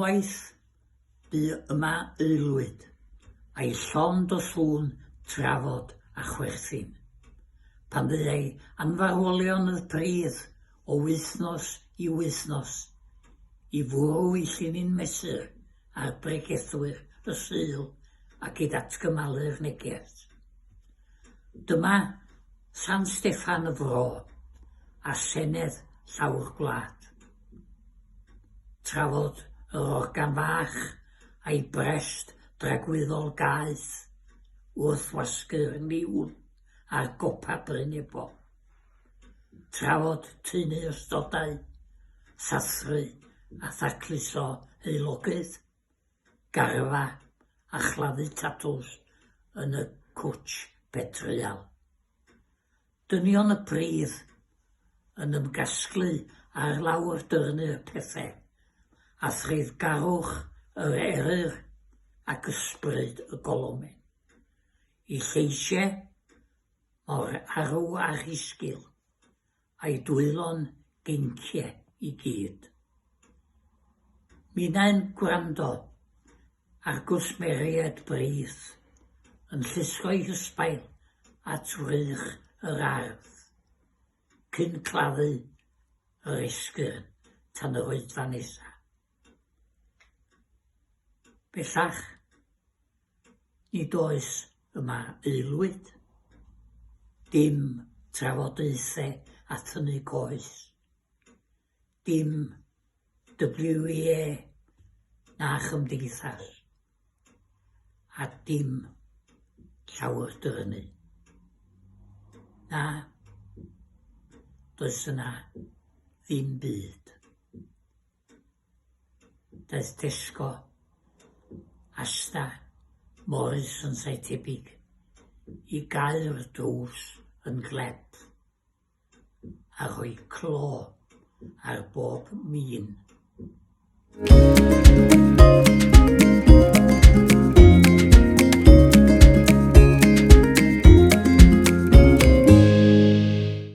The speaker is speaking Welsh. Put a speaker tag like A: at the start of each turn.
A: Unwaith bu yma aelwyd, a'i llond o sŵn trafod a chwerthin. Pan ddeuai anfarwolion y pridd o wythnos i wythnos i fwrw i llinyn mesur ar bregethwyr y Sul ac i ddatgymalu'r neges. Dyma San Steffan y Fro a Senedd llawr gwlad. Trafod yr organ fach a'i brest dragwyddol gaeth wrth wasgu'r niwl ar gopa Bryn Nebo. Trafod tynnu ystodau, sathru a thacluso aelogydd. Garfa a chladdu tatws yn y cwtsh petryal. Dynion y pridd yn ymgasglu ar lawr dyrnu'r pethe, a threiddgarwch yr eryr ac ysbryd y golomen. I lleisiau mor arw a rhisgil. a'i dwylo'n geincie i gyd. Minnau'n gwrando ar gwsmeriaid brith yn llusgo'u hysbail at wrych yr ardd, cyn claddu yr esgyrn tan yr oedfa nesa. Bellach, nid oes yma aelwyd, dim trafodaethau a thynnu coes, dim WEA na chymdeithas, a dim llawr dyrnu. Na, does yna ddim byd. Daeth Tesco, Asda, Morrisons a'i tebyg i gau'r drws yn glep a rhoi clo ar bob min.